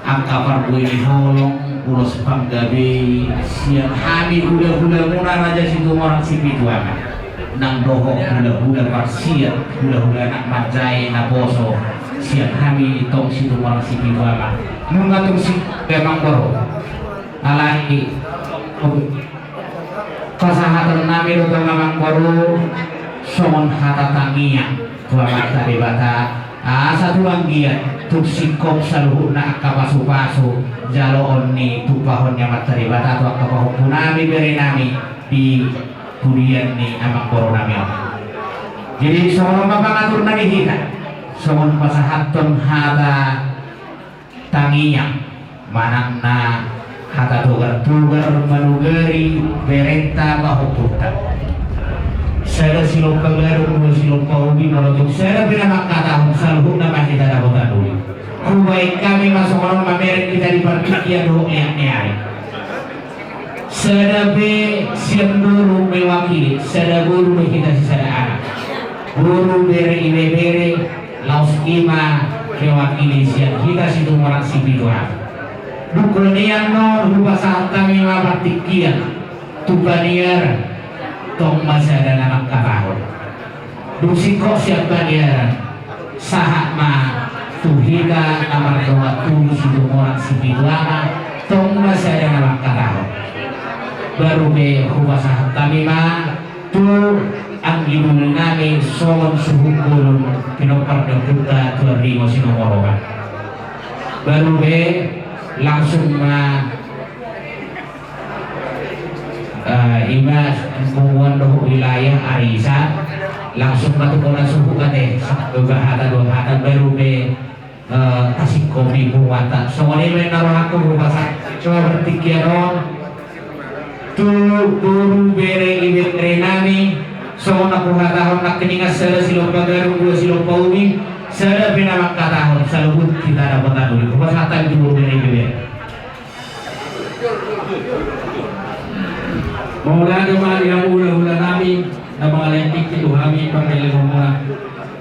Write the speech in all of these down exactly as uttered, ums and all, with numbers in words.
Angka parbue ni holong, ulos panggabe sian hami hulahulamuna Raja Situmorang Sipitu Ama. Nang dohot hulahula parsiat, hulahula anak manjae naposo sian hami tong Situmorang Sipitu Ama. Nunga tung si memang boro. Alai pasahatonnami do tong amang boru songon hata tangiang tu Amanta Debata, asa tu anggiat tung singkop saluhutna angka pasupasu jaloon ni tumpahon ni Amanta Debata tu angka pahompunami berenami di pudian ni amang borunami on. Jadi songon on ma pangaturna di hita, songon pasahathon hata tangiang manang na hata togartogar manugari berenta pahompunta. Sada silompa gadung, dua silompa ubi, molo tung sada pe na mangkatahon, saluhutna ma hita dapotan uli. Hubaen hami ma songon on mamereng hita di partingkian dohot ni ari. Sada pe sian boru mewakili, sada boru do hita sisada anak. Boru, bere, ibebere, laos i ma mewakili sian hita Situmorang Sipitu Ama. Dung nian on hupasahat hami ma partingkian tu paniaran, tong ma sada na mangkatahon. Dung singkop sian paniaran, sahat ma tu hita na mardongan tubu Situmorang Sipitu Ama, tong ma sada na mangkatahon. Baru pe hupasahat hami ma tu anggi dolinami songon suhut bolon pinompar ni ompunta Tuan Ringo Sinomorang. Baru pe langsung ma Eh, ima punguan dohot wilayah arisan, langsung ma tu bona suhut ate, bahata dua hata baru pe, eh, tasingkop di punguanta. Songon i ma na rohangku hupasahat, songon partingkian on tu boru, bere, ibeberenami, songon na huhatahon nangkiningan, sada silompa gadung, dua silompa ubi, sada pe na mangkatahon, saluhut hita dapotan uli. Hupasahat hami tu boru, bere, ibebere. Mauliate ma di hamu hulahulanami na mangalean tingki tu hami pargellengonmuna.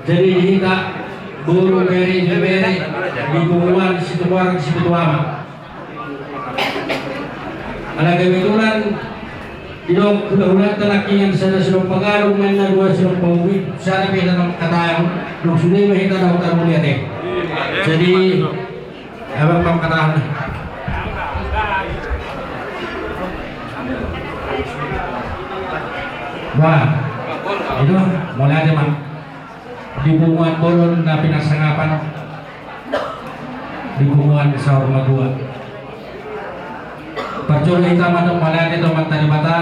Jadi di hita boru, bere, ibebere di punguan Situmorang Sipitu Ama. Ala kebetulan didok hulahulanta nangkiningan sada silompa gadung, manang na dua silompa ubi, sada pe hita mangkatahon, dung sude ma hita dapotan uli ate. Jadi Abang mangkatahon. Wah, itu mulai aja, Mang. Di punguan bolon na pinarsangapan, di punguan saur matua. Parjolo hita mandok mauliate tu Amanta Debata,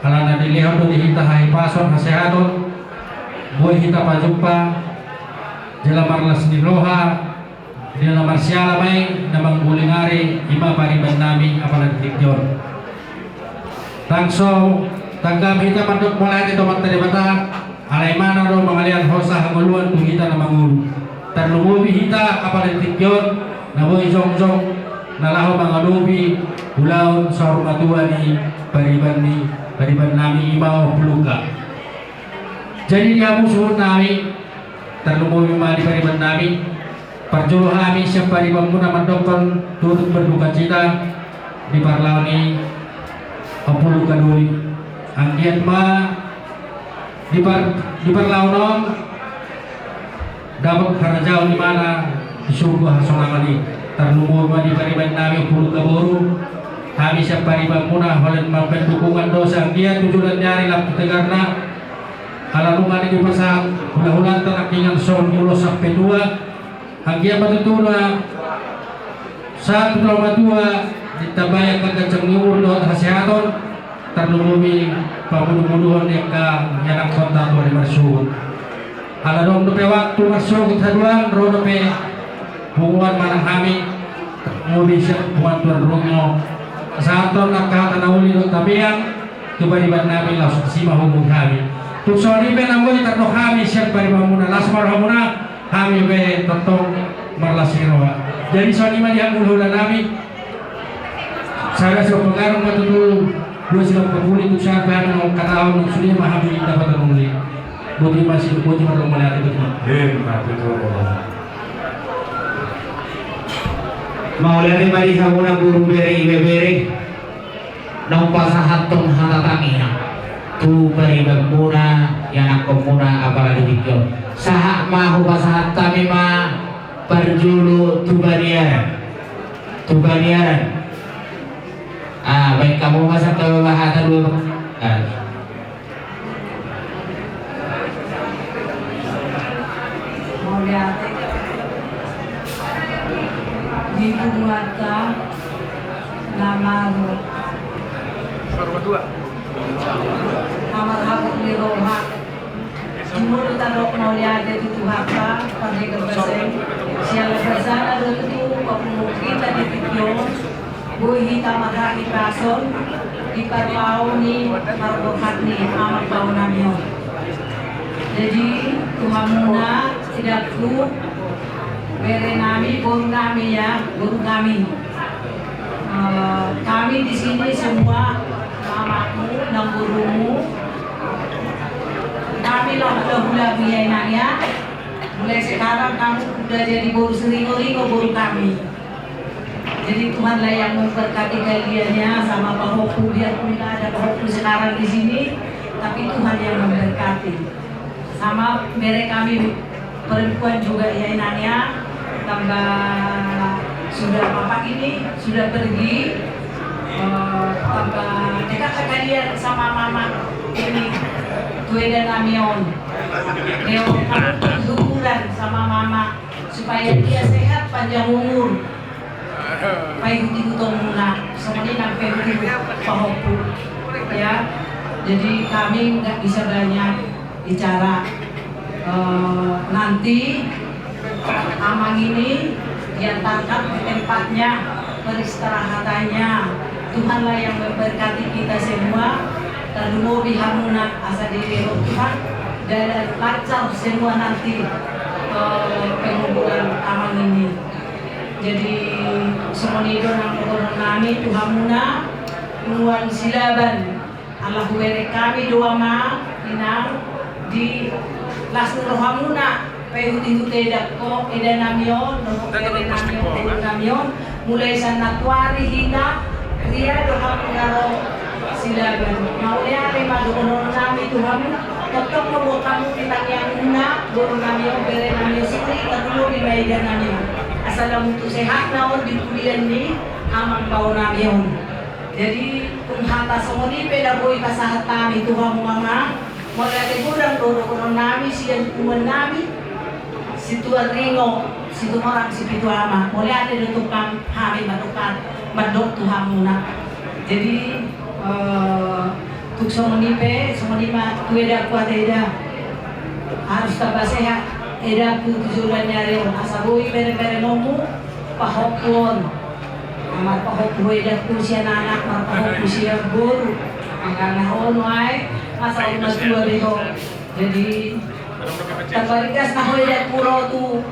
ala na dilehon do di hita hahipason, hasehaton, boi hita pajumpa, jala marlas ni roha, di na marsiala ma i na mangguling ari, ima pariban nami apala di tingki on. Ndang so tanggap hita mandok mauliate tu Amanta Debata, ala imana do mangalean hosa hangoluan tu hita na mangolu. Tarlumobi hita apala di tingki on, na boi jongjong, na laho mangadopi ulaon saur matua ni pariban ni, pariban nami ima Ompu Luka. Jadi di hamu suhut nami, tarlumobi ma di pariban nami, parjolo hami sian paribanmuna mandokkon turut berdukacita di parlao ni Ompu Luka Doli. Anggiat ma di par-, di parlao on dapot harajaon imana di surgo hasonangan i. Tarlumobi ma di pariban nami Ompu Luka boru, hami sian paribanmuna holan mambaen dukungan do, sai anggiat tu joloan ni ari lam tu tegarna. Ala nunga dipasahat hulahulanta nangkiningan songon ulos sampe tua. Anggiat ma tutu na sahat tu tua matua, ditambai angka ganjang ni umur dohot hasehaton, tarlumobi pamudumuduhon ni angka ianakkonta tu ari marsogot. Ala adong dope waktu marsogot haduan, ro dope punguan manang hami, tarlumobi sian punguan Tuan Ringo, pasahathon angka hata na uli dohot tamiang tu pariban nami, laos asi ma huboan hami. Tung songon i pe na boi tardok hami sian paribanmuna, las ma rohamuna, hami pe tongtong marlas ni roha. Jadi songon i ma di hamu hulahula nami, sada silompa gadung ma tutu, dua silompa ubi, tung sada pe hami na mangkatahon, nunga sude ma hami dapotan uli. Boti ma si, boti ma, mauliate, boti ma. Ima tutu. Mauliate ma di hamuna boru, bere, ibebere, naung pasahathon hata tangiang tu paribanmuna, ianakkonmuna, apala di tingki on. Sahat ma hupasahat hami ma parjolo tu paniaran. Tu paniaran. Ah, baen hamu ma sangkababa hata dua. Ah. Mauliate di punguanta na marhabot ni roha. Jumolo tadok mauliate tu Tuhanta, pande gerbaseng siala basana do tutu papungu hita di tingki on. Boi hita marhahipason di parlao ni marborhat ni amang bao nami on. Jadi tu hamuna, edakku, bere nami, boru nami, ya, boru kami. Eh, kami di sini semua, mamamu, namborumu, kami lah hula-hula, ya, inang, ya. Mulai sekarang kamu udah jadi boru Siringo-ringo, boru kami. Jadi Tuhanlah yang memberkati kalian, ya, sama pahompu, biarpun nggak ada pahompu sekarang di sini, tapi Tuhan yang memberkati. Sama bere kami perempuan juga, ya, inang, ya, tambah sudah bapak ini sudah pergi, eh, tambah dekat kalian sama mama ini, tu eda nami on. Leo, kamu bersyukuran sama mama supaya dia sehat, panjang umur. Paihut-ihutonmuna, songon i nang paihut-ihut pahompu. Ya, jadi kami nggak bisa banyak bicara. Eh, nanti amang ini diantarkan ke tempatnya peristirahatannya. Tuhanlah yang memberkati kita semua. Tarlumobi hamuna, asa dilehon Tuhan jalan lancar semua nanti, eh, penguburan amang ini. Jadi songon i do nang dohonon nami tu hamuna, nuaeng Silaban. Ala hubereng hami do, amang, inang, di las ni rohamuna paihut-ihut eda, eda nami on, dohot bere nami on, boru nami on. Mulai sian nantoari hita, ria do hamu na ro Silaban. Mauliate ma dohonon nami tu hamu. Tongtong ma boan hamu di tangiangmuna, boru nami on, bere nami on, suri, tarlumobi ma eda nami on. Asa lam tu sehatna on di pudian ni amang bao nami on. Jadi tung hata songon i pe na boi pasahat hami tu hamu, amang. Mauliate godang do dohonon nami sian punguan nami, Situan Ringo, Situmorang Sipitu Ama. Mauliate do tu hami mandok, mandok tu hamuna. Jadi, eh, tung songon i pe, songon i ma tu edangku, ate eda, harus tambah sehat edangku tu joloan ni ari on, asa boi bereng-berengonmu pahompu on. Marpahompu ho edangku sian anak, marpahompu sian boru. Angka na ho nuaeng, asa on matua be ho. Jadi, tambah ringgas ma ho edangku ro tu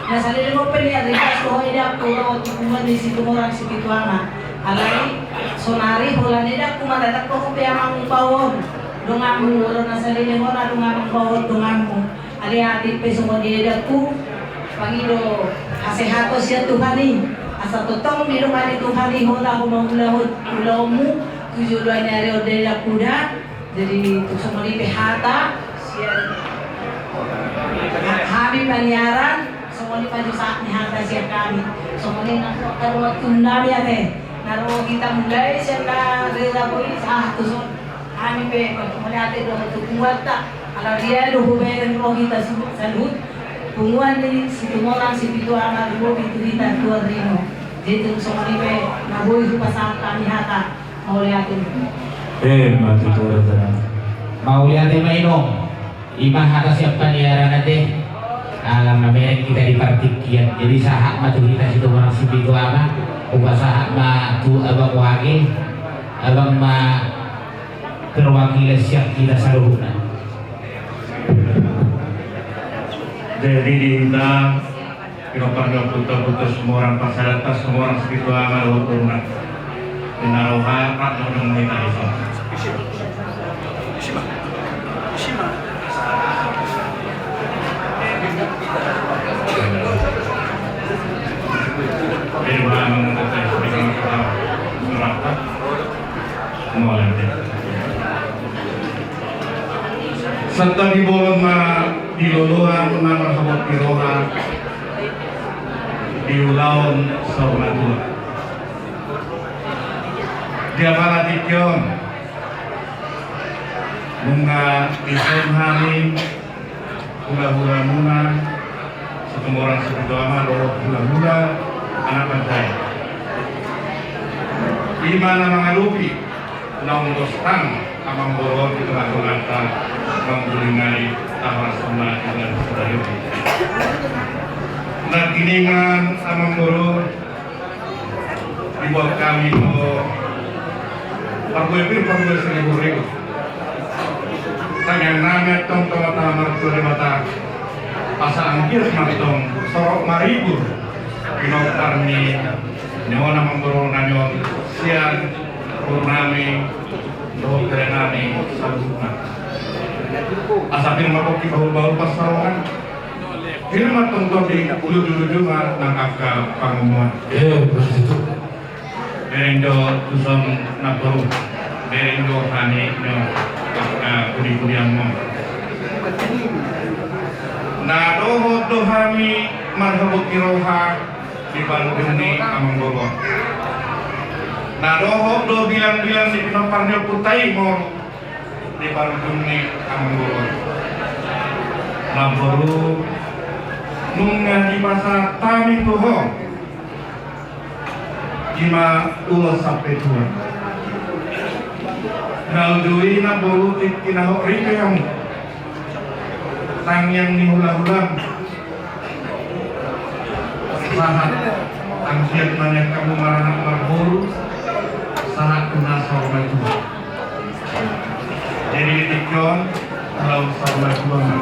na saleleng on pe, nian ringgas do ho edangku ro tu punguan ni Situmorang Sipitu Ama. Alai sonari holan edangku maradat ho pe amang bao on donganmu, ro na saleleng on adong amang bao on donganmu. Alai atik pe songon i edangku, pangido hasehaton sian Tuhan i, asa tongtong didongani Tuhan i hona, ho mangulahon ulaonmu tu joloan ni ari on da, edangku da. Jadi tung songon i pe hata sian hami paniaran, songon i ma jo sahat ni hata sian hami. Songon i nang ro haduan tu nami, ate, na ro hita mulai sian na rira boi sahat tu son. Hami pe mauliate do tu punguanta, ala dia do hubereng ro hita saluhut punguan ni Situmorang Sipitu Ama, tarlumobi tu hita Tuan Ringo. Jadi tung songon i pe na boi hupasahat hami hata. Mauliate. Eh, mati tu raja. Mauliate ma, inong. I ma hata sian paniaran, ate. Ala mamereng hita di partingkian. Jadi sahat ma tu hita Situmorang Sipitu Ama. Hupasahat ma tu abang wakil. Abang ma perwakilan sian hita saluhutna. Jadi di hita pinompar ni ompunta, ompunta Situmorang, pasahathon Situmorang Sipitu Ama dohot boruna. Di na roha, rap dohot dongan hita di son. Isi ma. Isi ma. Isi ma. Jadi, mana menurut saya sedikit kita merapat. Santabi bolon ma di loloan na marhabot ni roha di ulaon saur matua. Di apala tingki on nunga dison hami hulahulamuna, Situmorang Sipitu Ama dohot hulahula anak pantai. Ima na mangalupi naung dos tang amangboru di tengah-tengahta, mangguling ari taharas ma dengan sadari. Nangkiningan amangboru, dibuat hami do parbue pir parbue saribu-ribu. Tangiang nami antong tu Amanta Martua Debata, asa anggiat ma antong torop maribur pinompar ni on amangboru nami on sian boru nami dohot bere nami saluhutna. Asa pir ma pongki bahul-bahul pansalongan, pir ma antong tondi, luju-luju ma nang angka pangomoan. Bereng do tuson namboru, bereng do hami nang angka pudi-pudianmon. Na dohot do hami marhabot ni roha di parujung ni amangboru on. Na dohot do bilang-bilang ni pinompar ni ompunta i molo di parujung ni amangboru on. Namboru, nunga dipasahat hami tu ho, ima ulos sampe tua. Na uju i namboru, tingki na hot ripe hamu. Tangiang ni hulahulam, sahat anggiat ma nian hamu maranak marboru, sahat tu na saur matua. Jadi di tingki on, ulaon saur matua ma.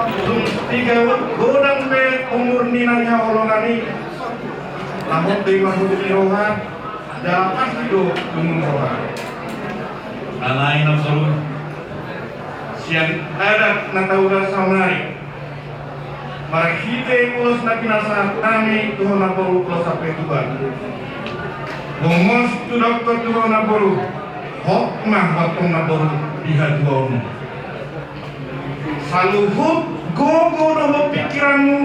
Dung piga godang pe umur ni na di haholongan i, laho pe marhobas ni roha, jala pasti do umur roha. Alai namboru, sian adat na taula saonari, marhite ulos na pinasahat nami tu ho namboru ulos sampe tua. Gomos tu dokter tu ho namboru, hot ma ho antong namboru di hatuaonmu. Saluhut gogo dohot pingkiranmu,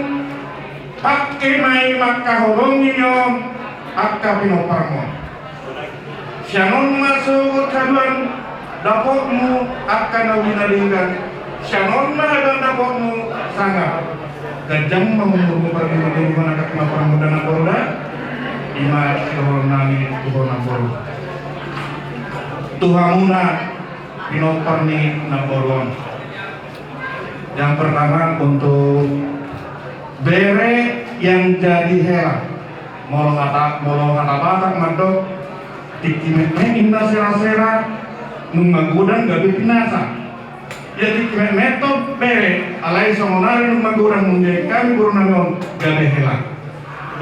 pangke ma i mangkaholongi on angka pinomparmon. Sian on ma sogot haduan dapotmu angka na uli na denggan. Sian on ma haduan dapotmu sangap. Ganjang ma umurmu, parlima-lima na kaki ma parmuda namboru da. Ima sidohonon nami tu ho namboru, tu hamuna pinompar ni namboru on. Yang pertama untuk bere yang jadi hela. Molo hata, molo hata Batak mandok, tingki metmet ninna sera-sera, nunga godang gabe pinasa. Ia tingki metmet do bere, alai songon ari nunga godang, nunga jadi hami boru nami on gabe hela.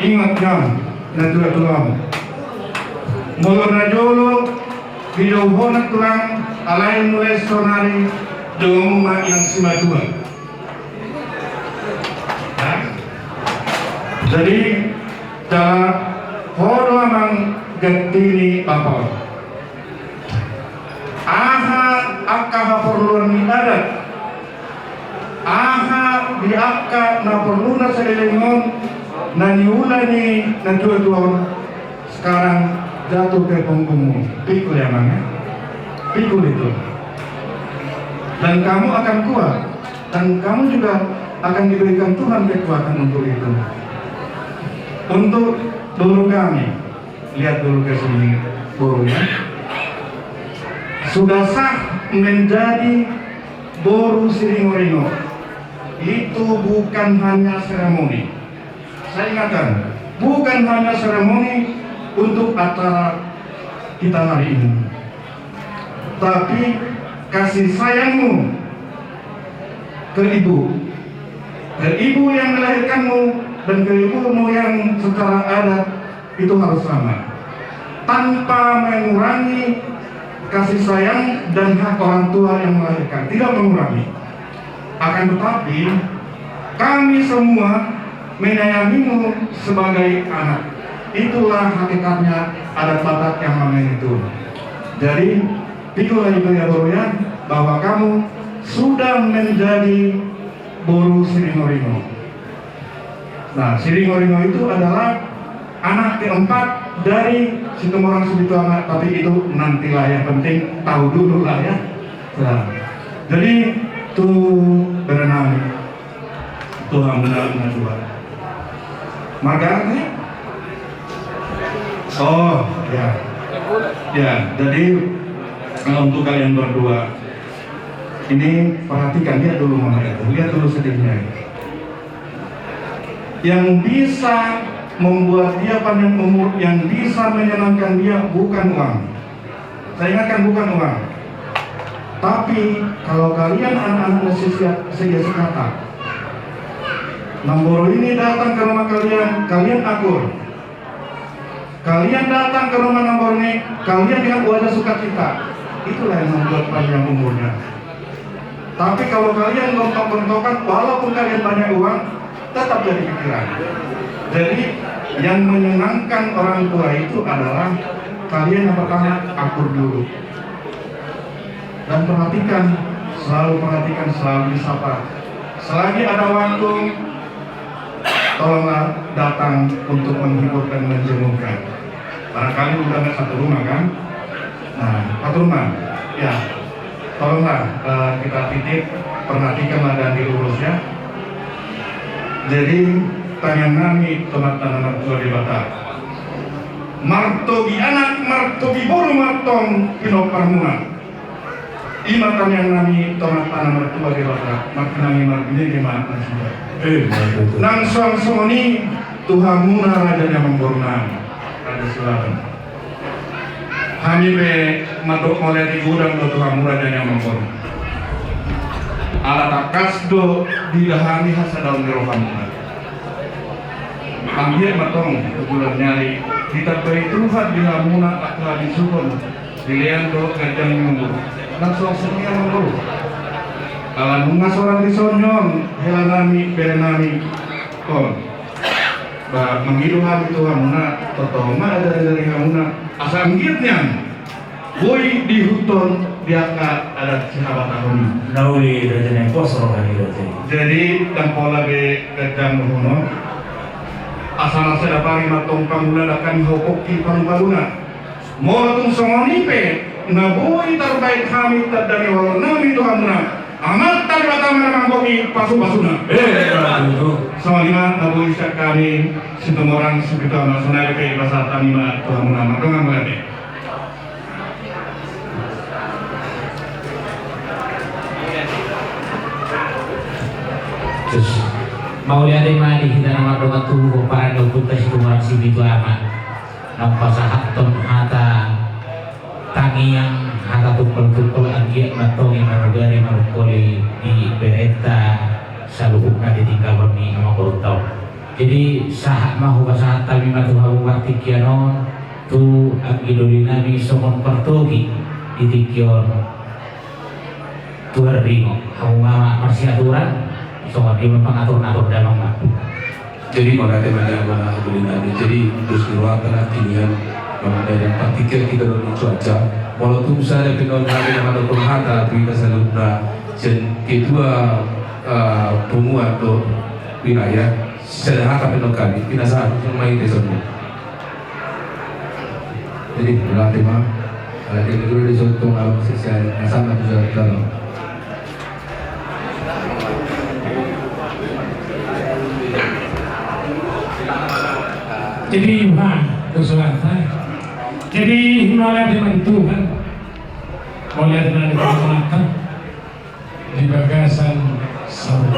Ingot nian, na tua-tua on. Molo na jolo dijou ho nang tulang, alai mulai sonari jou ma inang simatua. Nah, jadi, jala ho do amang ganti ni bapa on. Aha angka haporluan ni adat, aha di angka na porluna saleleng on na niula ni na tua-tua on, sekarang jatuh ke punggungmu. Pikul ya, Mang, ya? Pikul itu. Dan kamu akan kuat, dan kamu juga akan diberikan Tuhan kekuatan untuk itu. Untuk boru kami, lihat dulu ke sini borunya. Sudah sah menjadi boru Siringoringo. Itu bukan hanya seremoni. Saya ingatkan, bukan hanya seremoni untuk acara kita hari ini, tapi kasih sayangmu ke ibu, ke ibu yang melahirkanmu dan ke ibumu yang secara adat itu harus sama, tanpa mengurangi kasih sayang dan hak orang tua yang melahirkan, tidak mengurangi. Akan tetapi, kami semua menyayangimu sebagai anak. Itulah hakikatnya adat Batak yang namanya itu. Jadi, pigula ibu ya boru ya, bahwa kamu sudah menjadi boru Siringoringo. Nah, Siringoringo itu adalah anak keempat dari Situmorang Sibituama, tapi itu nantilah, yang penting tahu dulu lah ya. Nah, jadi tu berenang. Tuhan benar, benar dua. Marga apa ya? Oh, ya. Ya, jadi, eh, untuk kalian berdua, ini perhatikan, lihat dulu mama itu, lihat dulu sedihnya. Yang bisa membuat dia panjang umur, yang bisa menyenangkan dia bukan uang. Saya ingatkan, bukan uang. Tapi kalau kalian anak-anak setia, setia sekata, Namboru ini datang ke rumah kalian, kalian akur. Kalian datang ke rumah Namboru ini, kalian dengan wajah sukacita. Itulah yang membuat panjang umurnya. Tapi kalau kalian gontok-gontokan, walaupun kalian banyak uang, tetap jadi pikiran. Jadi, yang menyenangkan orang tua itu adalah kalian yang pertama akur dulu. Dan perhatikan, selalu perhatikan, selalu disapa. Selagi ada waktu, tolonglah datang untuk menghibur dan menjengukkan. Barangkali udah nggak satu rumah, kan? Nah, satu rumah, ya. Tolonglah, eh, kita titip, perhatikanlah dan diurus, ya. Jadi, tangiang nami tu Amanta na martua Debata. Martogi anak, martogi boru ma antong pinomparmuna. I ma tangiang nami tu Amanta na martua Debata, martinangi marbinege ma nasida. Eh, nang suang songon i tu hamuna raja ni amangborunami, Raja Silaban. Hami pe mandok mauliate godang do tu hamu raja ni amangboru. Ala tangkas do diida hami hasadaon ni rohamuna. Anggiat ma antong tu bulan ni ari ditambai Tuhan di hamuna angka habisuhon, dilean dohot ganjang ni umur. Nang suang songon i amangboru. Ala nunga sorang dison on hela nami, bere nami on. Ba, mangido hami tu hamuna, tortor ma ajar-ajar ni hamuna, asa anggiat nian boi diihuthon di angka adat sihabatahon i. Na uli raja ni pos roha ni raja i. Jadi, ndang pola be ganjang dohonon. Asa na sada pari ma antong pangula dangka ni hopok i palu-paluna. Molo tung songon i pe, na boi tarbaen hami tanda ni holong nami tu hamuna, Amanta Debata ma na manggohi pasu-pasuna. Eh, betul. Songon i ma na boi sian hami Situmorang Sipitu Ama, sonari pe pasahat hami ma tu hamuna, mardongan mauliate. Mauliate ma di hita na mardongan tubu pomparan ni ompunta Situmorang Sipitu Ama. Naung pasahathon hata tangiang, hata tungkol-tungkol, anggiat ma antong i manugari manungkoli di berenta saluhutna di tingkahon ni amangborunta on. Jadi, sahat ma hupasahat hami ma tu hamu partingkian on, tu anggi doli nami songon partogi di tingki on. Tuan Ringo, hamu ma marsiaturan, songon dia ma pangatur-atur damang ma. Jadi, mauliate ma di hamuna anggi doli nami. Jadi, dos ni rohanta na tingki on, mauliate ma partingkian hita dohot cuaca. Molo tung sada pe on hami na mandokkon hata tu hita saluhutna sian ketua, eh, punguan dohot wilayah, sada hata pe on hami, pinasahat ma hita songon i. Jadi, berarti mah, kalau dia dulu disuruh tunggal sisi ada, nah, sama juga kalau. Jadi, wah, kesulitan. Jadi, mauliate ma di Tuhan. Mauliate ma di Tuhan. Di bagasan saur.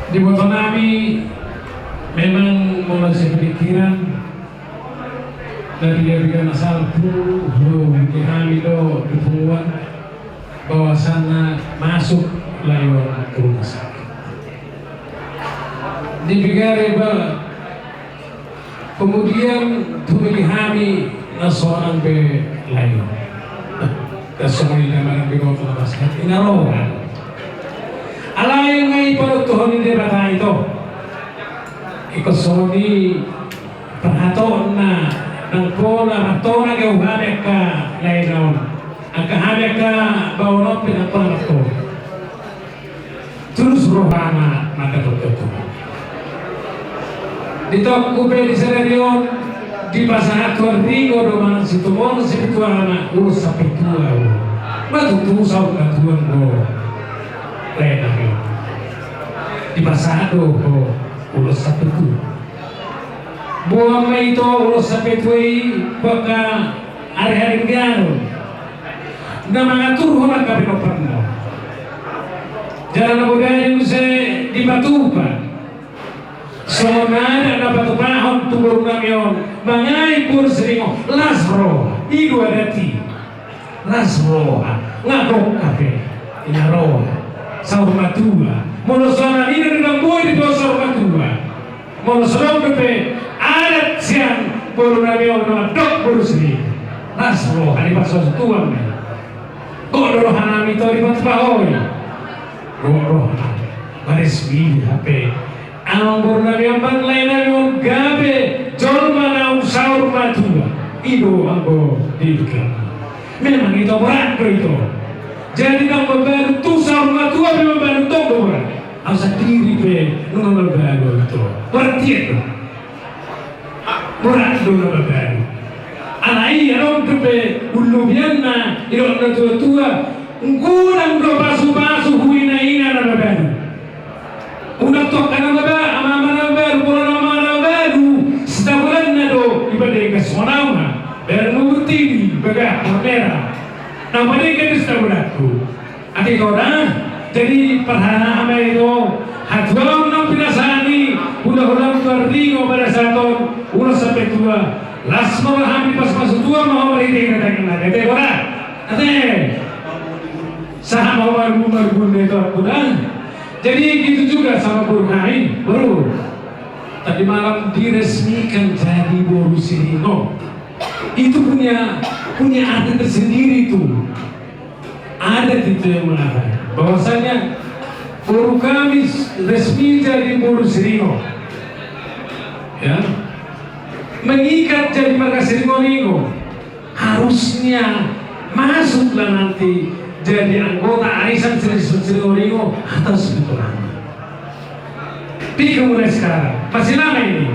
Diboto nami memang molo sian pingkiran na piga-piga na salpu, huhut hami do di punguan bahwasanna masuk lae on tu rumah sakit. Di piga re ba Kemudian tumilih hami na sonang be lae on. Songon i na marambing on tu na pasahat i na roha. Alai nga i parutuhon ni Debata i Ingkon songon i parhatoanna, ndang pola martona gabe hami angka lae na on. Angka hami angka baoa na on pe ndang pola martona. Tulus rohana mangkatai Tuhan. Di toku pe di sadari on dipasahat Tuhan Ringo do manang Situmorang Sipituana ulos sampe tua. Ba tutu saut na tuan do. Lae na on. Dipasahat do ho ulos sampe tua. Boan ma ito ulos sampe tua i, angka ari-ari ganon na mangaturhon angka pinompar na on. Jala na bodari muse dipatupa. Songon adat na patupahon tu boru nami on, mangae boru Siringo, las roha, i do adat i. Las roha, nga gok hape, ina roha. Saur matua. Molo so alani i do ndang boi dibahen saur matua. Molo so adong dope adat sian boru nami on na mandok boru Siringo, las roha, dipasahat Tuhan ma i. Gok do roha nami tu dipatupa ho i. Gok roha nami. Maresmi hape. Amang boru nami, amang lae nami on gabe jolma naung saur matua. I do anggo di pikiran. Memang ito borat do ito. Jadi ndang mambalu tu saur matua pe mambalu tong do borat. Au sandiri pe nunga mambalu ito. Borat i do. Borat do na mambalu. Alai adong dope ulubianna, didok na tua-tua. Nggodang do pasu-pasu hu ina-ina na mambalu. Unang tu angka na mambalu, ama-ama na mambalu, pola na ama na mambalu, sitabulanna do, ibaen do songon au ma. Baru nunga butiri, bagak, warna merah. Na padekan do sitabulanku. Ate ito da, jadi parhana ama ito, hatuaon na pinasahat ni hula-hula Tuan Ringo pada saat on, ulos sampe tua, las ma roha nami, pasu-pasu Tuhan ma ho marhite hata ni Tuhan. Ate ito da, ate. Sahat ma ho marguru-marguru ni Tuhan. Jadi gitu juga sama boru nami, boru. Tadi malam diresmikan jadi boru Siringo. Itu punya, punya arti tersendiri itu. Adat itu yang mengatakan bahwasanya boru kami resmi jadi boru Siringo. Ya. Mengikat jadi marga Siringo-ringo. Harusnya masuklah nanti jadi anggota arisan Siringo-ringo atau Situmorang. Pikir mulai sekarang. Masih lama ini.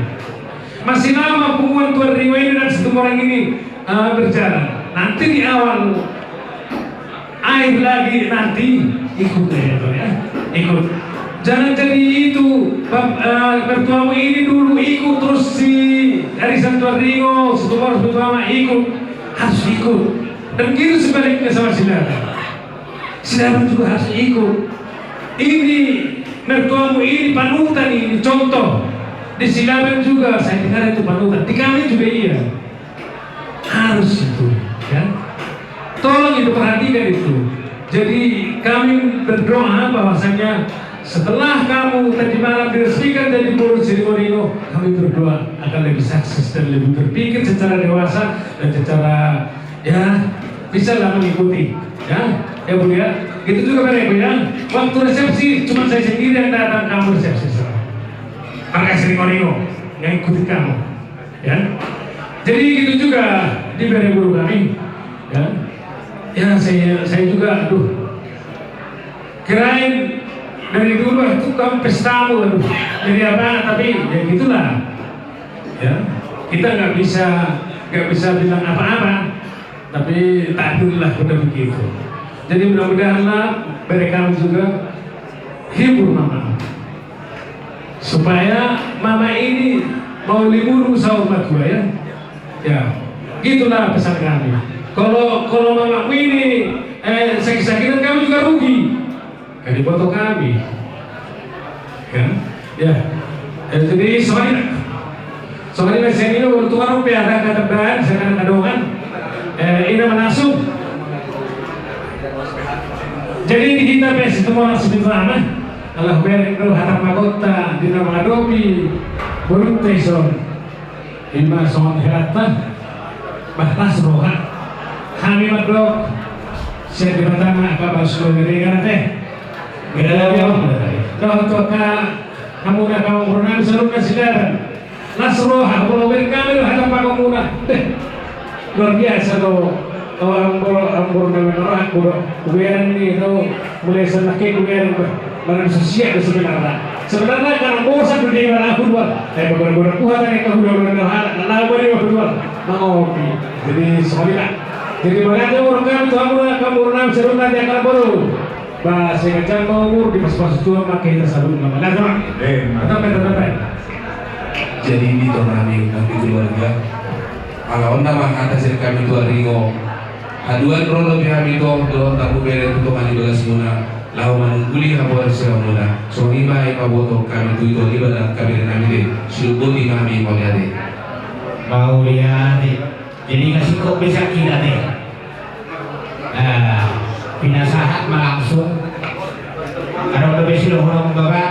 Masih lama hubungan Tuan Ringo ini dan Situmorang ini, eh, berjalan. Nanti di awal akhir lagi nanti ikut ya, Tuan, ya. Ikut. Jangan jadi itu, Bap-, eh, mertuamu ini dulu ikut, terus si arisan Tuan Ringo, Situmorang, mertuamu ikut. Harus ikut. Dan gitu sebaliknya sama Silaban. Silaban juga harus ikut. Ini mertuamu ini panutan, ini contoh. Di Silaban juga saya dengar itu panutan. Di kami juga iya. Harus itu, ya. Tolong itu perhatikan itu. Jadi kami berdoa bahwasanya setelah kamu tadi malam diresmikan jadi boru Siringo-ringo, kami berdoa akan lebih sukses dan lebih berpikir secara dewasa dan secara, ya, bisa lah mengikuti, ya, ya, Bu, ya. Gitu juga mereka, Bu, ya. Waktu resepsi cuma saya sendiri yang datang, kamu resepsi, saudara. Pakai Siringo-ringo yang ikuti kamu, ya. Jadi gitu juga di bere boru kami, ya. Ya, saya, saya juga, aduh, kirain dari dulu itu kamu pestamu, aduh, jadi apa, tapi ya gitulah. Ya, kita nggak bisa, nggak bisa bilang apa-apa, tapi takdirlah udah begitu. Jadi mudah-mudahanlah mereka juga hibur mama, supaya mama ini mau libur saur matua, ya. Ya, gitulah pesan kami. Kalau, kalau mamamu ini, eh, sakit-sakitan, kamu juga rugi. Kan diboto kami. Kan? Ya. Eh, jadi songon i ma. Songon i ma, sian i do, unang tung pe hata na tambahan, sian na adong. Eh, i ma na langsung. Jadi di hita pe Situmorang Sibitu Ama, ala hubereng do hata magodang di na mangadopi borunta i son. I ma songon hata, bah, las roha. Hami mandok sian Debata ma angka balos ni ringan, ate. Dohot tu angka Hamuna angka amangboru nami saluhutna Silaban. Las roha, molo hubereng hami do hata pakomuna. Deh. Luar biasa do. Angka amangboru, amangboru nami na rohangku do. Hubereng i do. Mulai sian nangkin hubereng do. Mana bisa siap do sebenarna. Sebenarna karena bosan do dia mana aku dua. Eh, beberapa buat tadi aku dua bulan dah. Nah, nama dia aku dua. Mangopi. Jadi, semuanya. Jadi, mauliate ma hami tu hamuna, angka amangboru nami saluhutna di angka amangboru. Ba, sehingga jam mau umur di pas-pas tua pakai kita salut nama. Nah, teman. Eh, mantap, mantap, mantap. Jadi, di tengah kami, kami keluarga. Ala on nama hata sir kami tua ringo. Haduan rolo di kami tuh, dohot tabu bere tu tengah di bagas muna. Laho manungguli habuan sira muna. Songon i ma i paboto kami tu itu di badan kami dan kami deh. Silubuti kami mauliate. Mauliate. Jadi ngasih kok bisa kita deh. Nah, pinasahat ma langsung. Adong dope sidohonon baba,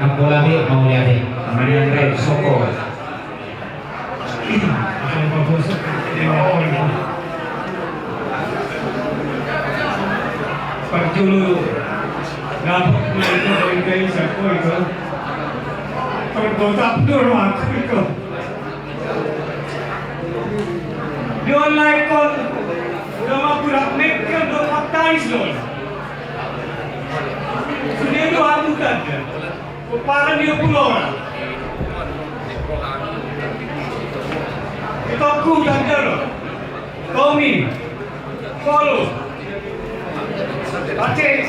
nang pola be mauliate. Namanya Andre Soko. Parjolo dapot na itu dari kai sako itu. Pergotap dulu aku itu. Di online kon, udah mah kurang mikir, udah mah tais loh. Sudah itu aku tanda. Kuparan dia pulau. Kita ku tanda loh. Tommy. Polo. Aceh.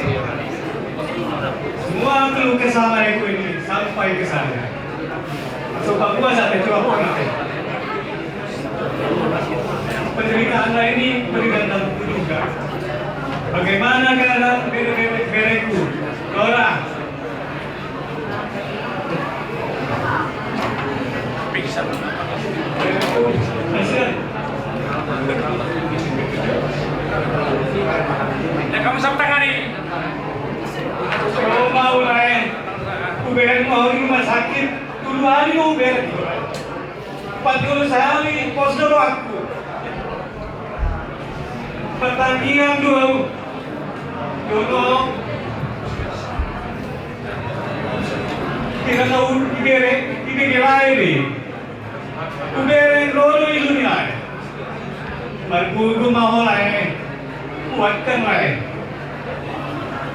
Semua keluh kesah mereka ini sampai ke saya. Coba gua sampai coba pernah. Penderitaan lain ini berikan dalam juga. Bagaimana keadaan bere-bere-, bereku? Lora. Pingsan. Ya, kamu siapa tangani? Kalau mau lain, uber mau di rumah sakit, dulu hari mau uber. Empat puluh sehari, pos dulu aku. Pertandingan dulu. Dulu. Kita tahu di bere, di bere lain nih. Ubereng rolo iluni lae. Margurgur ma ho lae. Kuatkan lae.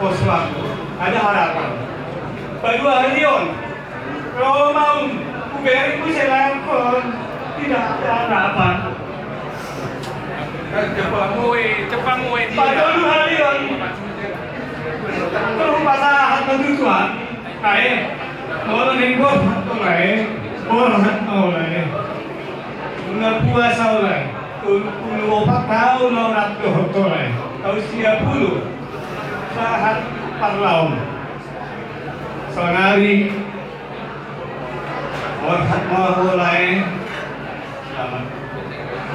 Pos waktu. Ada harapan. Padua hali on. Ro ma on. Ubereng muse lae on. Tidak ada harapan. Jepang mue, Jepang mue. Patolu hali on. Terus pasahat ma tu Tuhan. Lae, molo naeng borhat ho lae, borhat ma ho lae. Nunga puasa ho lae, tolu pulu opat taon na rap dohot ho lae. Taon sia pulu, sahat parlaon. Saonari, borhat ma ho lae. Selamat.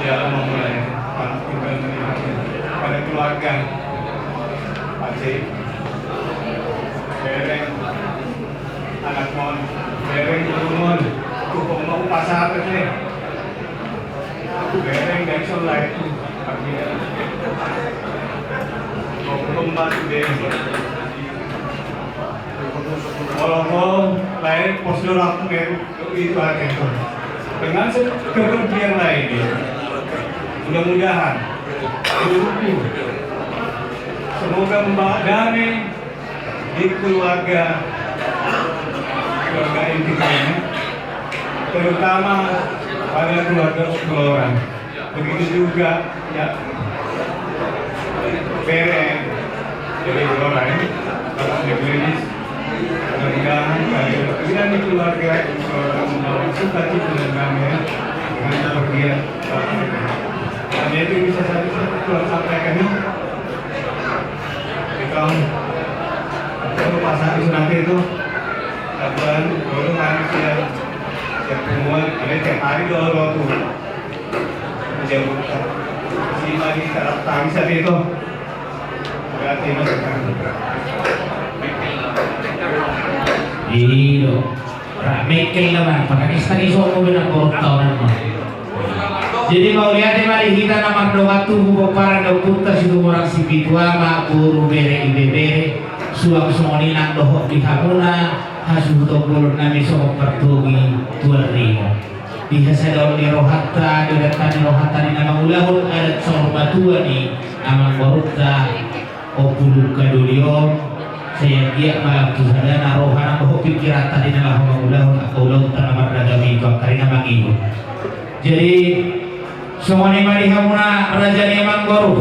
Ya, memulai. Selamat tinggal menikmati. Pada keluarga. Pasti. Bereng. Anak mon. Bereng, turun mon. Aku mau pasar nih. Aku bereng dari Solai. Mau ke rumah tuh deh. Molo ho lae, pos do rap meru itu ate tu. Dengan se-, kepergian lae ini, mudah-mudahan, semoga membawa damai di keluarga, keluarga inti kami, terutama pada keluarga Kelora. Begitu juga, ya, bereng, jadi orang lain, kalau di klinis, mudah-mudahan kalian di keluarga membawa sukacita dan damai dengan kepergian. Dan itu bisa saya, saya sampaikan, ya. Di tahun, waktu pas hari sunat itu, kapan, dulu kan, ya, tiap pertemuan, ada tiap hari doa waktu. Jauh. Si Mari Karatang sabi itu. Berarti masuk kan. Iyo. Rame kela bang, pakai stari sono bina kota orang mah. Jadi mauliate ma di hita na mardongan tubu pomparan ni ompunta Situmorang Sipitu Ama, boru, bere, ibebere, suang songon i nang dohot di hamuna, Hasuhuton bolon nami songon partogi tu arringo. Di hasadaon ni rohanta, di renta ni rohanta di na mangulahon adat saur matua ni amangborunta Ompu Dungka Doli on, sai anggiat ma lam tu sadana roha nang dohot pingkiranta di na laho mangulahon angka ulaonta na marragam i tu angka ari na mangihut. Jadi, songon i ma di hamuna raja ni amangboru.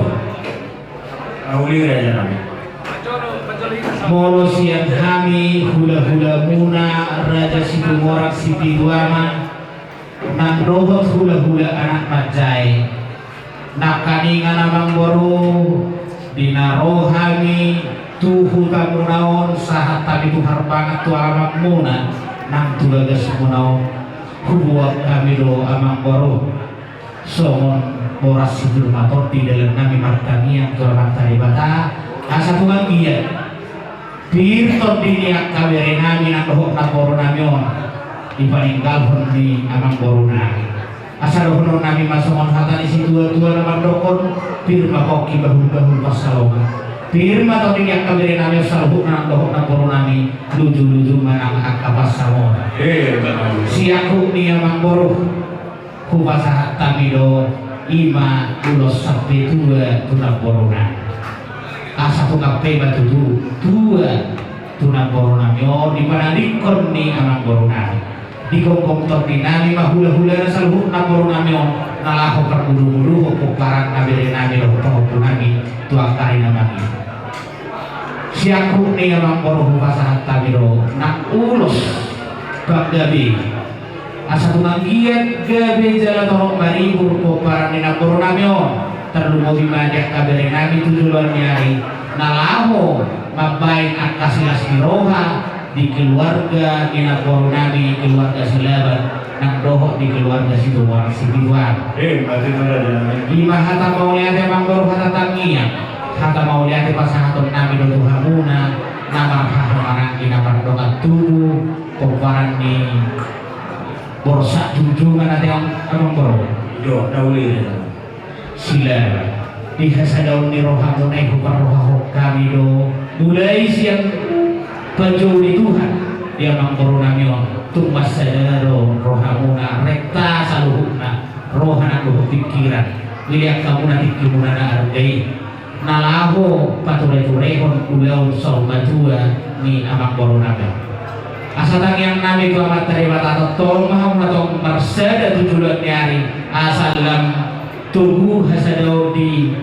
Uli raja nami. Molo sian hami hulahulamuna Raja Situmorang Sipitu Ama, nang dohot hulahula anak manjae, nangkaningan amangboru, di na ro hami tu hutamuna on sahat hami tu harbangan tu alamanmuna nang tu bagasmuna on, huboan hami do amangboru songon boras si pir ma tondi dalan nami martangiang tu Amanta Debata, asa tung anggiat pir tondi ni angka bere nami nang dohot namboru nami on dipaninggalhon ni amangboru nami. Asa dohonon nami ma songon hata ni situatua na mandokkon: Pir ma pongki bahulbahul pansalongan, pir ma tondi ni angka bere nami on saluhutna nang dohot namboru nami, lujuluju ma nang angka pansamotan. Siangkup ni amangboru, hupasahat hami do i ma ulos sampe tua tu namboru nami. Asa tung ampe ma tutu tua tu namboru nami on di panadingkon ni amangboru nami. Digomgom tondi nami ma hulahulana saluhut namboru nami on na laho parmudumuduhon pomparanna bere nami dohot pahompu nami tu angka ari na mangihut. Siangkup ni amangboru, hupasahat hami do nang ulos panggabean, asa tung anggiat gabe jala torop maribur pomparan ni namboru nami on, tarlumobi ma di angka bere nami tu joloan ni ari, na laho mambahen angka silas ni roha di keluarga ni namboru nami, keluarga Silaban, nang dohot di keluarga Situmorang Sipitu Ama. Eh, mati tu raja nami. I ma hata mauliate amangboru, hata tangiang, hata mauliate pasahaton nami do tu hamuna na marhahamaranggi na mardongan tubu, pomparan ni Borsak Junjungan ate on amangboru. Iyo, na uli. Silaban, di hasadaon ni rohamuna i huparrohahon hami do, mulai sian panjou ni Tuhan di amangboru nami on, tung marsada do rohamuna, renta saluhutna, roha nang dohot pingkiran, dilehon hamuna tingkimuna na arga i, na laho patureturehon ulaon saur matua ni amangboru nami on. Asa tangiang nami tu Amanta Debata, tongtong ma hamuna tong marsada tu joloan ni ari, asa lam togu hasadaon di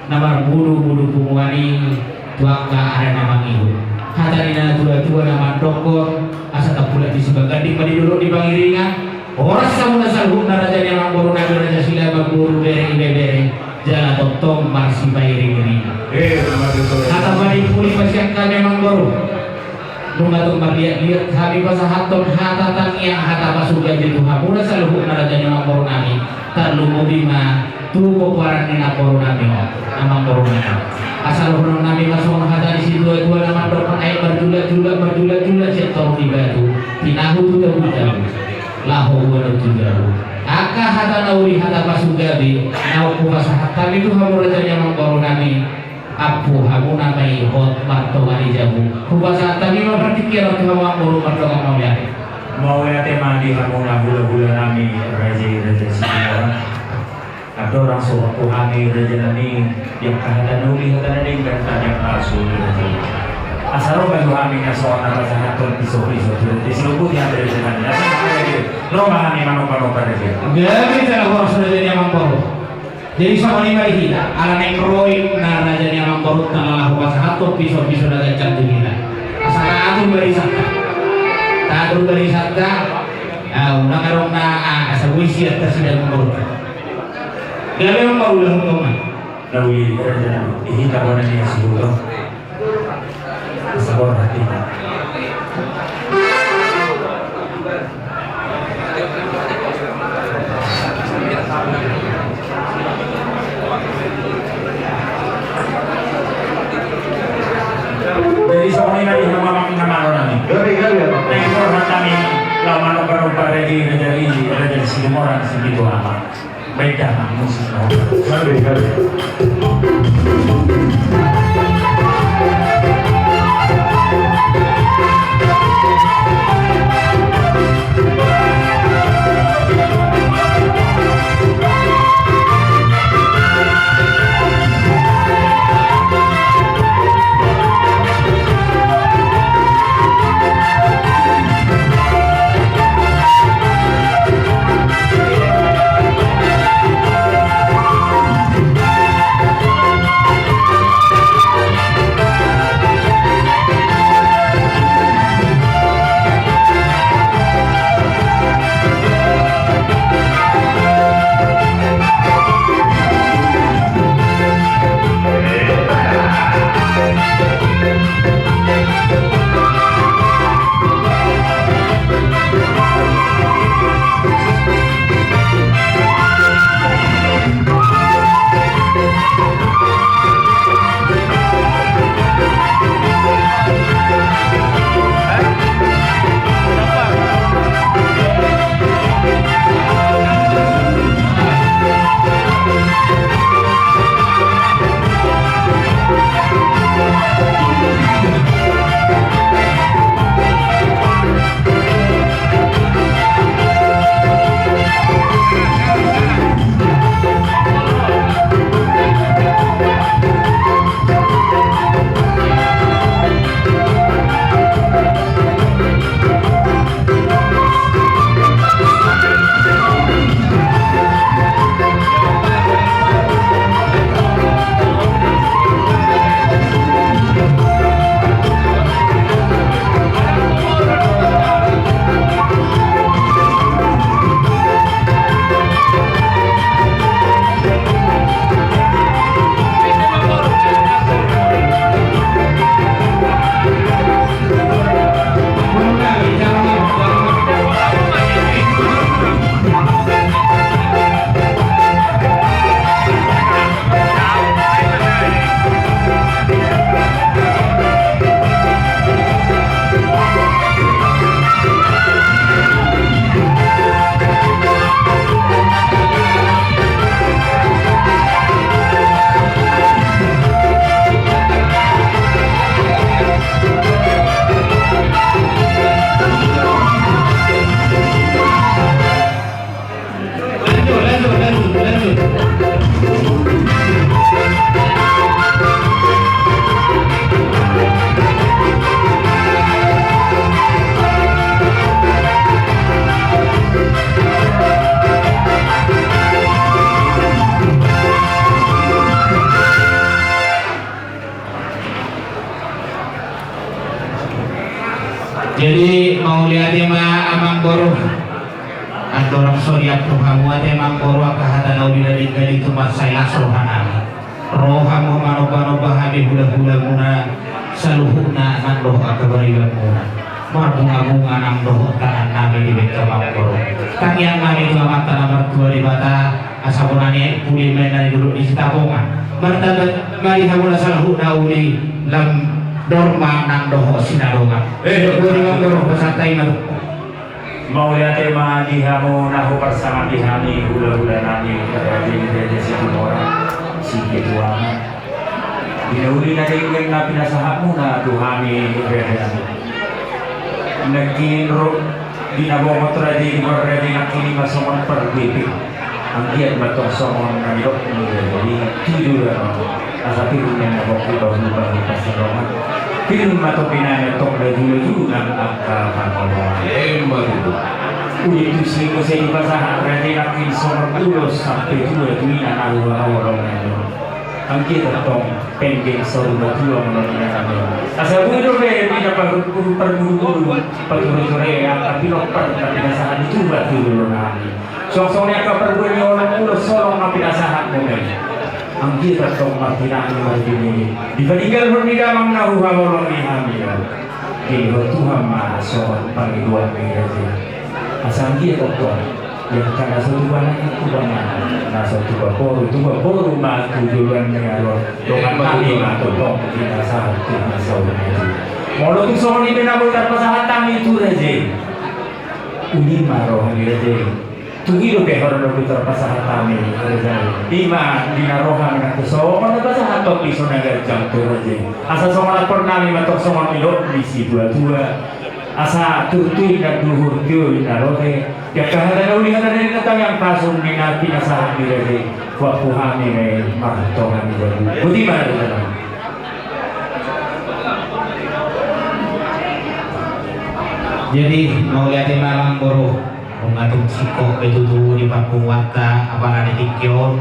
na marmudumudu punguan i tu angka ari na mangihut. Hata ni natuatua na mandokkon: Asa tampulan di sibaganding ma di dolok ni pangiringan, horas hamuna saluhutna raja ni amangboru nami, raja Silaban, boru, bere, ibebere, jala tongtong marsipairingiringan. Eh, mati tu raja. Hata panimpuli ma sian hami amangboru. Nunga tung marliatliat hami pasahathon hata tangiang, hata pasupasu tu hamuna saluhutna raja ni amangboru nami, tarlumobi ma tu pomparan ni namboru nami on, amangboru nami on. Asa dohonon nami ma songon hata ni situatua na mandok: Aek marjulakjulak, marjulakjulak sian toru ni batu, tinahu tu tabutabu, laho boanon tu jabu. Angka hata na uli, hata pasupasu, naung hupasahat hami tu hamu raja ni amangboru nami. Ampu hamuna ma i hot martonga ni jabu. Hupasahat hami ma partingkian on tu hamu amangboru, mardongan mauliate. Mauliate ma di hamuna hulahula nami, raja i, raja Situmorang. Andorang so ro tu hami raja nami, di angka hata na uli, hata na denggan, tangiang palsu ni raja i. Asa ro ma tu hami na songon na pasahathon pisopiso tu raja i, silumput i hami raja nami. Asa ma hami, ro ma hami manombanomba raja i. Gabe jala horas raja ni amangboru. Jadi songon i ma di hita, ala naeng ro i na raja ni amangborunta na laho pasahathon pisopiso na ganjang tu hita. Asa taatur barisanta. Taatur barisanta. Au, nang adong na, ah, asa boi sian nasida amangborunta. Gabe ma ulaonta ma. Na uli raja nami, di hita bona ni asi dulu. Sabar hati. Jadi songon i ma di hamuna amang inang, amang nami. Gabe, gabe, amang. Naeng ro hami laho manombanomba raja i, raja i, raja i, Situmorang Sipitu Ama. Baik, dah, musik, no. Gabe, gabe. Amangboru, andorang so diampu hamu ate amangboru angka hata na uli na denggan i, tung mansai las rohanami. Ro hamu manombanomba hami hulahulamuna, saluhutna nang dohot angka paribanmuna. Marbungabunga nang dohot tangannami dibahen hamu amangboru. Tangiangnami tu Amanta na martua Debata, asa bona ni aek pudi ma na nidok ni Sitapongan. Martamba ma di hamu na saluhutna uli, lam dorma nang dohot sinadongan. Eh, boti ma amangboru, pasahat hami ma tu. Mauliate ma di hamu na huparsangap di hami hulahulanami, raja ni raja Situmorang, Siketuaan. Di na uli na denggan na pinasahatmuna tu hami, raja. Nangkin ro di na bongot raja i, di na raja i nangkin i ma songon parbue pe. Anggiat ma tong songon na nidok ni raja i tu joloan on. Asa pir ma na bongki bahu bahu pansalongan. Pir ma tong binanga tong laju laju nang angka pangoloan. Emma tutu. Uli tusi muse dipasahat raja i nangkin songon ulos sampe tua tu ina na ulaon na on. Anggiat tong penggeng saur matua molo ninna nami on. Asa boi dope di na parguru parguru, patureture angka pinompar na pinasahat ni Tuhan tu joloan nami. Songon songon i angka parbue ni holong ulos holong na pinasahatmu i. Anggiat tong martinangi marbinege. Dipatinggalhon ni damang na huhaholongi hami on. Dilehon Tuhan ma songon pangidoan ni raja i. Asa anggiat tong di angka na so tuba nang tuba nang, na so tuba boru tuba boru ma tu joloan ni ari on. Dongannami ma tongtong pinasahat tu na saur matua. Molo tung songon i pe na boi tarpasahat hami tu raja i, uli ma roha ni raja i. Tung i dope hona na boi tarpasahat hami raja i. I ma di na roha nang tu songon na pasahathon ni so na ganjang tu raja i. Asa songon ampornami ma tong songon nidok ni situatua. Asa turtu i na duhur, tio i na lote. Di angka hata na uli, hata na denggan, tangiang pasum ni na pinasahat ni raja i. Huampu hami ma i martonga ni jabu. Boti ma raja nami. Jadi mauliate ma amangboru. Nunga tung singkop be tutu di parpunguanta apala di tingki on.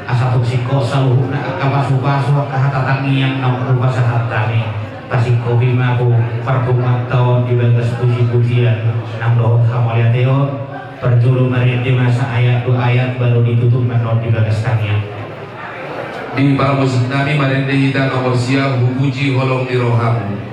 Asa tung singkop saluhutna angka pasupasu angka hata tangiang naung hupasahat hami. Pasingkopi ma tu parpunguanta on di bagas pujipujian nang dohot hamauliateon. Parjolo marende ma saayat dua ayat baru ditutup ma on di bagas tangiang. Di parmusiknami marende hita nomor sia, Hupuji Holong ni Rohamu.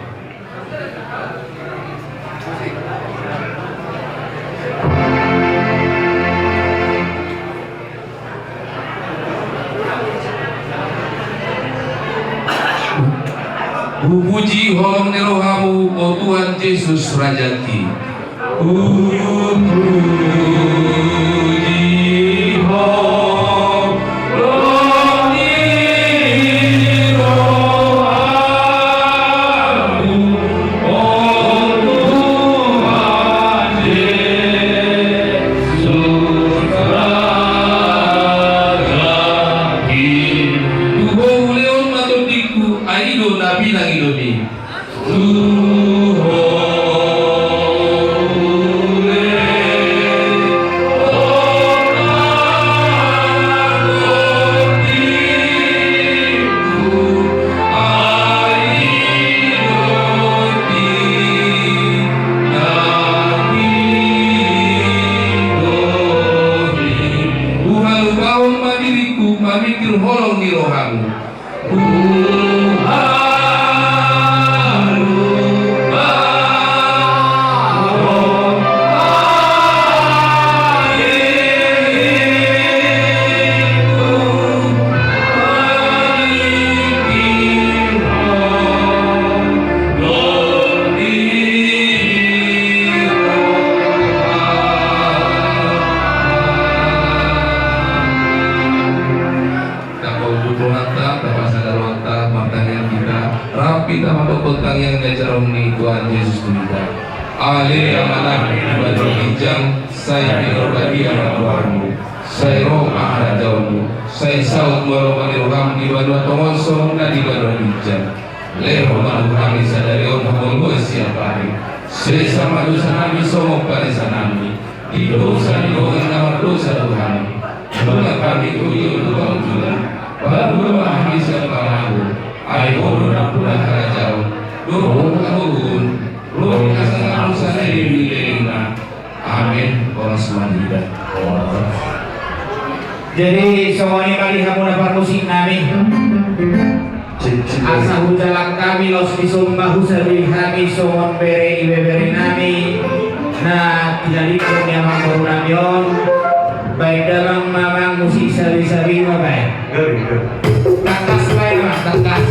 Hupuji holong ni rohamu, o Tuhan Jesus Rajangki. Hupuji holong ni rohamu, o Tuhan Jesus Rajangki. Tu Ho hulehon ma tondingku, ai i do na pinangido ni. Tu Ho hulehon ma tondingku, ai i do na pinangido ni. Huhalupahon ma diringku mamingkir holong ni rohamu. Tapaluput rohanta, tapasada rohanta, martangiang hita, rap hita mandokkon tangiang ni ajaran ni Tuhan Jesus tu hita. Ale Amanami na di banua ginjang, sai pinarbadia ma goarmu, sai ro ma harajaonmu, sai saut ma lomo ni roham di banua tonga on songon na di banua ginjang. Lehon ma tu hami sadari on hangoluan siapari. Sesa ma dosanami songon panesanami di dosa ni dongan na mardosa tu hami. Unang hami hurio tu pangunjunan, palua ma hami sian pangago. Ai Ho do nampuna harajaon dohot hagogoon, ro di hasangapon salelenglelengna. Amin. Horas ma di hita. Jadi songon i ma di hamuna parmusik nami. Asa hujalang hami laos disomba, husadari hami songon bere ibebere nami na tinadingkon ni amangboru nami on. Baen damang ma amang musik sabi-sabi ma baen. Tangkas baen ma tangkas.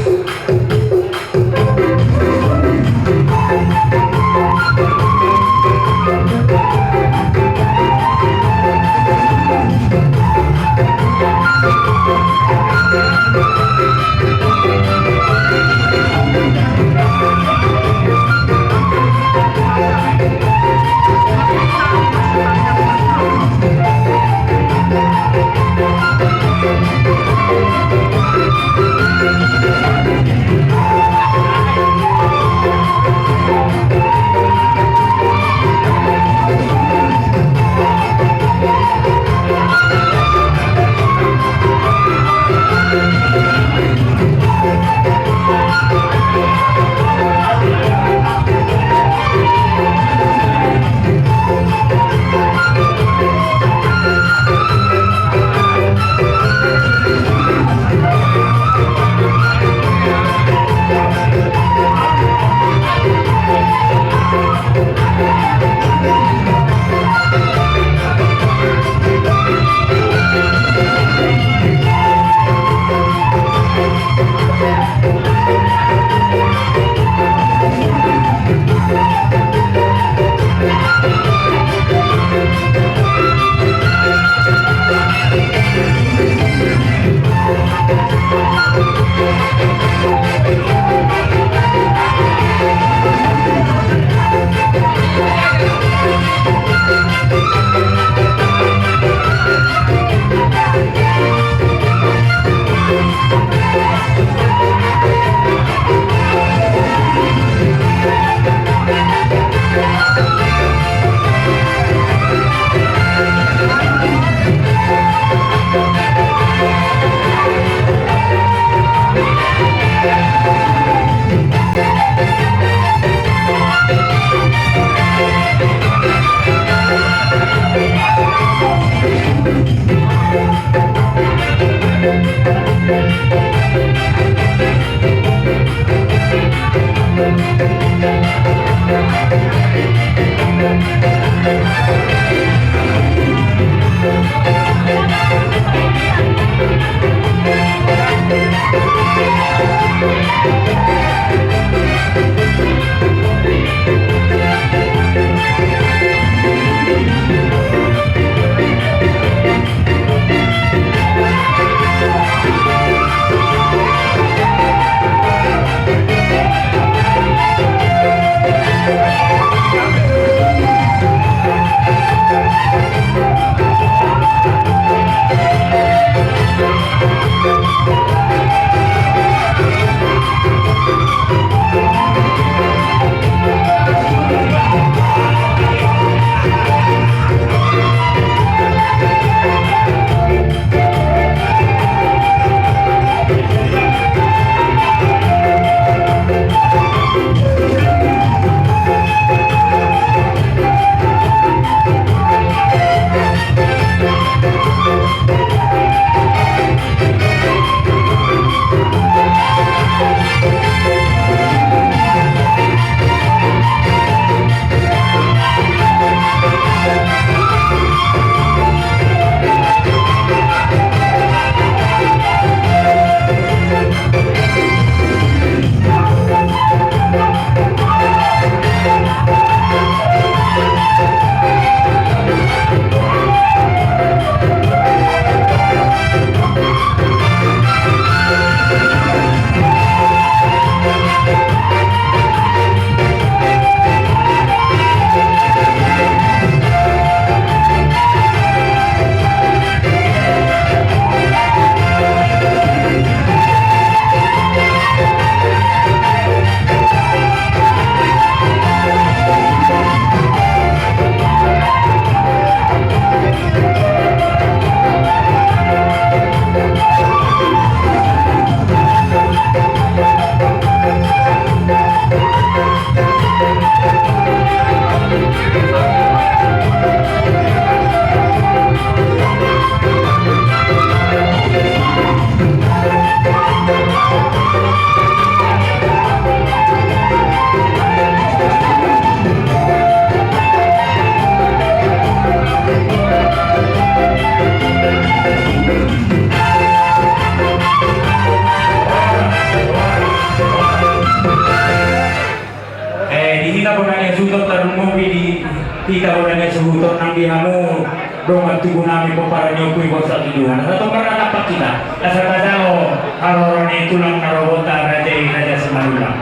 Hita holan na suhuton nang di hamu dongan tubu nami pomparan ni ompu i, bosa tujuan. Asa tong marnatampak hita, asa tajalo haroro ni tulang na robotta, raja i Raja Simanullang.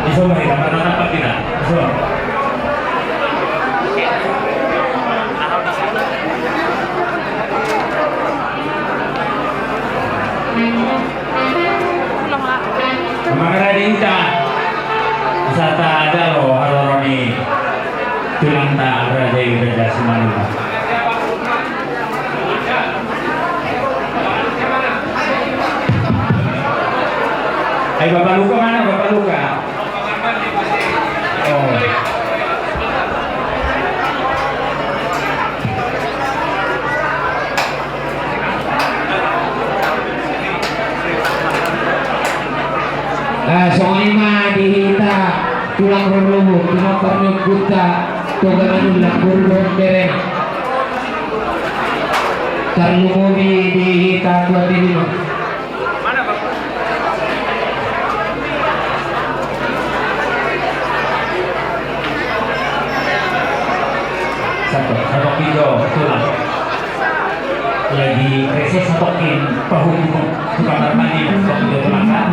Dison ma hita marnatampak hita. Dison. Mangarade hita, asa tajalo haroro ni tulangta, raja i Raja Simanullang. Ai Bapak Luka mana, Bapak Luka? Oh. Ah, songon i ma di hita tulang rorobot, pinompar ni ompunta Toga Manullang, boru dohot berena. Tarlumobi di hita tuan ni lima. Satu, satu kilo, betul lah. Lagi reses satu kin, pahu tukang kamar mandi, satu kilo tulang, kan?